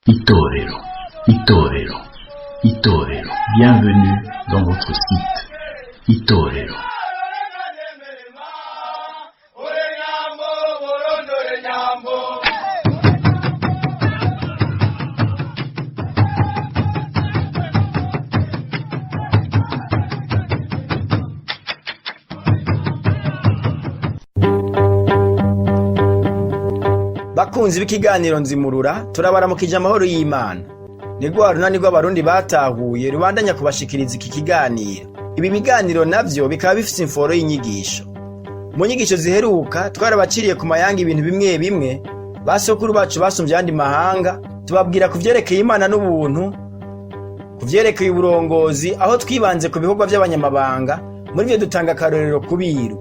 Itorero, Itorero, Itorero. Bienvenue dans votre site Itorero. Bakunzi b'ikiganiro Nzimurura, turabaramukije amahoro y'Imana. Ni rwa runani rw'Abarundi batahuye rubandanya kubashikiriza iki kiganiro. Ibi biganiro navyo bikaba bifise imforo y'inyigisho. Mu nyigisho ziheruka twarabaciriye ku mayanga ibintu bimwe bimwe basokuru bacu basumvye ayandi mahanga, tubabwira ku vyerekeye Imana n'ubuntu, ku vyerekeye uburongozi, aho twibanze ku bikorwa vy'abanyamabanga. Muri vyo dutanga akarorero ku biru.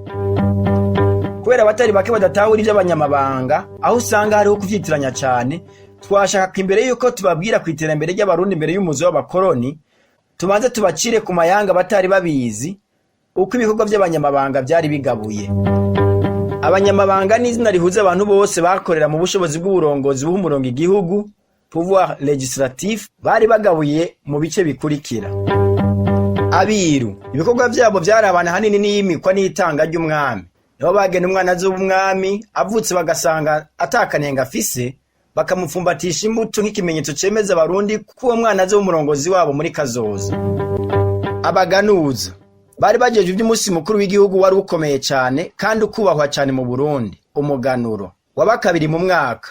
Kubera abatari bake badatahura ivy'abanyamabanga, aho usanga hariho kuvyitiranya cane, twashaka imbere yuko tubabwira ku iterambere ry'Abarundi imbere y'umuzo w'abakoroni, tubanze tubacire ku mayanga batari babizi uko ibikorwa vy'abanyamabanga vyari bigabuye. Abanyamabanga ni izina rihuza abantu bose bakorera mu bushobozi bw'uburongozi buha umurongo igihugu, pouvoir législatif. Bari bagabuye mu bice bikurikira: Abiru, ibikorwa vyabo vyarabana hanini n'iyimikwa n'itanga ry'umwami. Nibo bagena umwana azoba umwami avutse, bagasanga atakanenga afise, bakamupfumbatisha imbuto nk'ikimenyetso cemeza Abarundi ko uwo mwana azoba umurongozi wabo muri kazoza. Abaganuza bari bajejwe ivy'umunsi mukuru w'igihugu wari ukomeye cane kandi ukubahwa cane mu Burundi, umuganuro. Waba kabiri mu mwaka.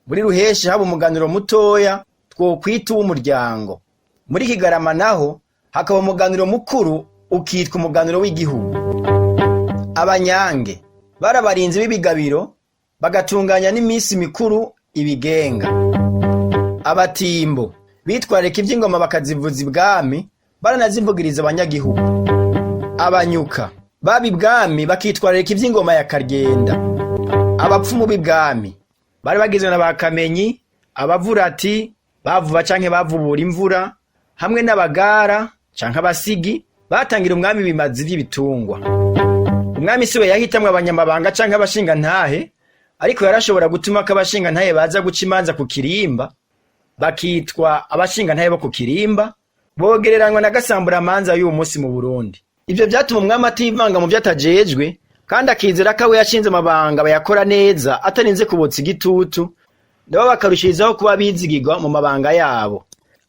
Muri Ruheshi haba umuganuro mutoya twokwita uw'umuryango. Muri Kigarama naho hakaba umuganuro mukuru ukitwa umuganuro w'igihugu. Abanyange bari abarinzi b'ibigabiro, bagatunganya n'iminsi mikuru ibigenga. Abatimbo bitwararika ivy'ingoma, bakazivuza ibwami, baranazivugiriza abanyagihugu. Abanyuka baba ibwami, bakitwararika ivy'ingoma ya Karyenda. Abapfumu b'ibwami bari bagizwe na ba Kamenyi, abavurati bavuba canke bavubura imvura, hamwe n'abagara canke abasigi batangira umwami ibimazi vy'ibitungwa. Umwami siwe yahitamwo abanyamabanga canke abashingantahe, ariko yarashobora gutuma ko abashingantahe baza guca imanza ku kirimba, bakitwa abashingantahe bo ku kirimba, bogereranywa na gasamburamanza y'uwu munsi mu Burundi. Ivyo vyatuma umwami ativanga mu vyo atajejwe, kandi akizera ko abo yashinze amabanga bayakora neza atarinze kubotsa igitutu, nabo bakarushirizaho kuba bizigirwa mu mabanga yabo.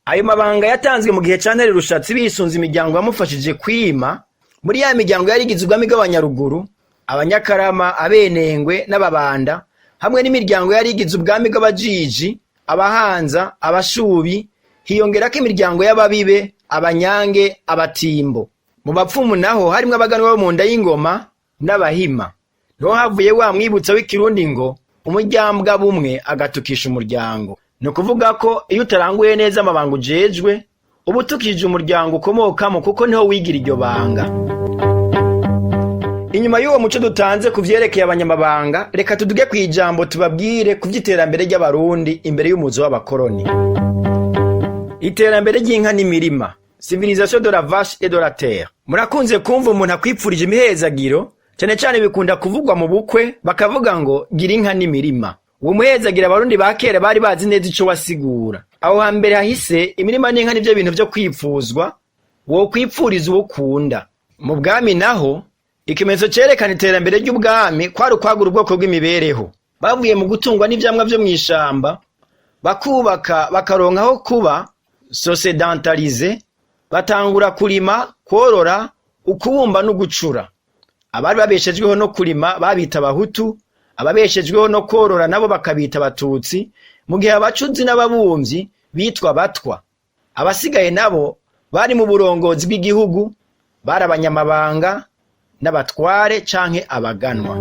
Ayo mabanga yatanzwe mu gihe ca Ntare Rushatsi bisunze imiryango yamufashije kwima. Muri ya miryango yari igize ubwami bw'Abanyaruguru, Abanyakarama, Abenengwe n'Ababanda, hamwe n'imiryango yari igize ubwami bw'Abajiji, Abahanza, Abashubi, hiyongerako imiryango y'Ababibe, Abanyange, Abatimbo. Mu bapfumu naho harimwo abaganwa bo mu nda y'ingoma n'Abahima. Niho havuye wa mwibutsa w'ikirundi ngo umuryambwa bumwe agatukisha umuryango. Ni ukuvuga ko iyo utaranguye neza amabanga ujejwe, uba utukije umuryango ukomokamo, kuko niho wigira iryo banga. Inyuma y'uwo muco dutanze ku vyerekeye abanyamabanga, reka tuduge kw'ijambo tubabwire ku vy'iterambere ry'Abarundi imbere y'umuzo w'abakoroni. Iterambere ry'inka n'imirima, civilisation de la vache et de la terre. Murakunze kumva umuntu akwipfurije imihezagiro, cane cane bikunda kuvugwa mu bukwe, bakavuga ngo gira inka n'imirima. Uwo muhezagira Abarundi ba kera bari bazi neza ico wasigura. Aho hambere hahise, imirima n'inka nivyo bintu vyo kwipfuzwa wokwipfuriza uwo ukunda. Mu bwami naho, ikimenyetso cerekana iterambere ry'ubwami kwari ukwagura ubwoko bw'imibereho. Bavuye mu gutungwa n'ivyamwa vyo mw'ishamba, bakubaka, bakaronka aho kuba, se sédentariser, batangura kurima, kworora, ukubumba no gucura. Abari babeshejweho no kurima babita Abahutu, ababeshejweho no korora nabo bakabita Abatutsi, mu gihe abacuzi n'ababumvyi bitwa Abatwa. Abasigaye nabo bari mu burongozi bw'igihugu bari abanyamabanga n'abatware canke abaganwa.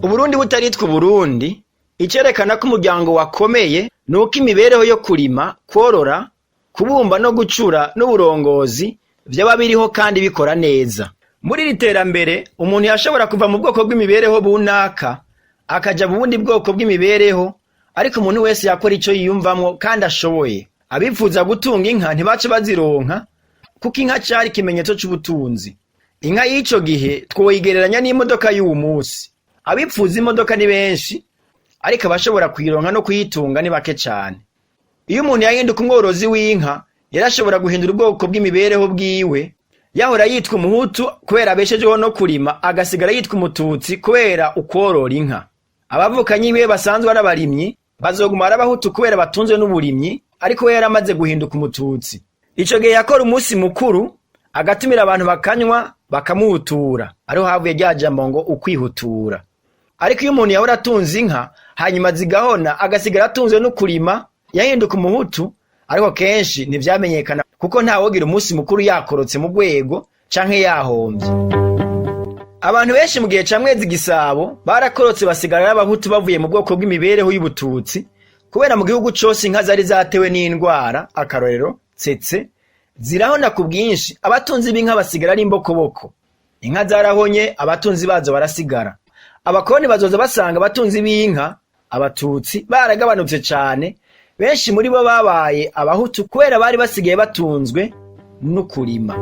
Uburundi butaritwa Uburundi, icerekana ko umuryango wakomeye nuko imibereho yo kurima, kworora, kubumba no gucura n'uburongozi vyaba biriho kandi bikora neza. Muri iri terambere, umuntu yashobora kuva mu bwoko bw'imibereho bunaka akaja mu bundi bwoko bw'imibereho, ariko umuntu wese yakora ico yiyumvamwo kandi ashoboye. Abipfuza gutunga inka ntibace bazironka, kuko inka cari ikimenyetso c'ubutunzi. Inka y'ico gihe twoyigereranya n'imodoka y'uwu musi. Abipfuza imodoka ni benshi, ariko abashobora kuyironka no kuyitunga ni bake cane. Iyo umuntu yahinduka umworozi w'inka, yarashobora guhindura ubwoko bw'imibereho bwiwe. Yahora yitwa umuhutu kubera abeshejeho no kurima, agasigara yitwa umututsi kubera ukworora inka. Abavukanyi biwe basanzwe ari abarimyi bazoguma ari abahutu kubera batunzwe n'uburimyi, ariko we yaramaze guhinduka umututsi. Ico gihe yakora umunsi mukuru, agatumira abantu bakanywa, bakamuhutura. Ariho havuye rya jambo ngo ukwihutura. Ariko iyo umuntu yahora atunze inka hanyuma zigahona, agasigara atunzwe no kurima, yahinduka umuhutu, ariko kenshi ntivyamenyekana kuko ntawogira umunsi mukuru yakorotse mu rwego canke yahomvye. Abantu benshi mu gihe ca Mwezi Gisabo barakorotse basigara ari abahutu bavuye mu bwoko bw'imibereho y'ubututsi, kubera mu gihugu cose inka zari zatewe n'indwara, akarorero tsetse, zirahona ku bwinshi, abatunzi b'inka basigara ari imbokoboko. Inka zarahonye, abatunzi bazo barasigara. Abakoroni bazoza basanga abatunzi b'inka abatutsi baragabanutse cane, benshi muri bo babaye abahutu kubera bari basigaye batunzwe no kurima.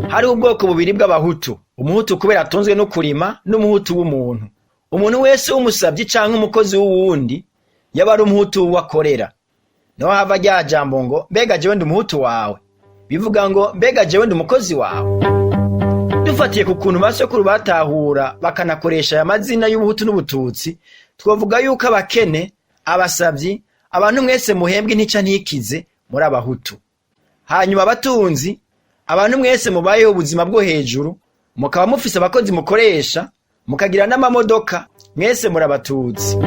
Hariho ubwoko bubiri bw'abahutu: umuhutu kubera atunzwe no kurima, n'umuhutu w'umuntu. Umuntu wese w'umusavyi canke umukozi w'uwundi yaba ari umuhutu w'uwo akorera. Niho hava rya jambo ngo mbega jewe ndi umuhutu wawe, bivuga ngo mbega jewe ndi umukozi wawe. Dufatiye ku kuntu basokuru batahura bakanakoresha aya mazina y'ubuhutu n'ubututsi, twovuga yuko abakene, abasavyi, abantu mwese muhembwa intica ntikize muri abahutu. Hanyuma abatunzi, abantu mwese mubayeho ubuzima bwo hejuru, mukaba mufise abakozi mukoresha, mukagira n'amamodoka, mwese muri abatutsi.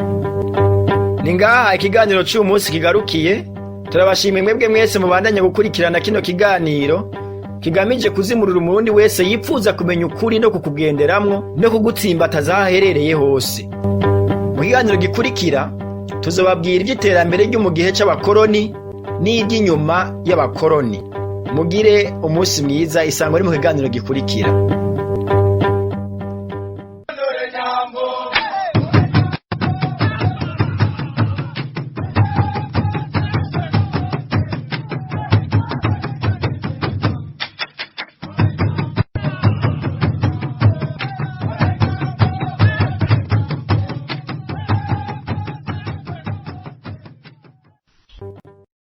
Ni ngaha ikiganiro c'uyu munsi kigarukiye. Turabashimiye mwebwe mwese mubandanya gukurikirana kino kiganiro kigamije kuzimurira umurundi wese yipfuza kumenya ukuri no kukugenderamwo no kugutsimbataza aho aherereye hose. Mu kiganiro gikurikira tuzobabwira ivy'iterambere ryo mu gihe c'abakoroni n'iry'inyuma y'abakoroni. Mugire umunsi mwiza. Isango ari mu kiganiro gikurikira.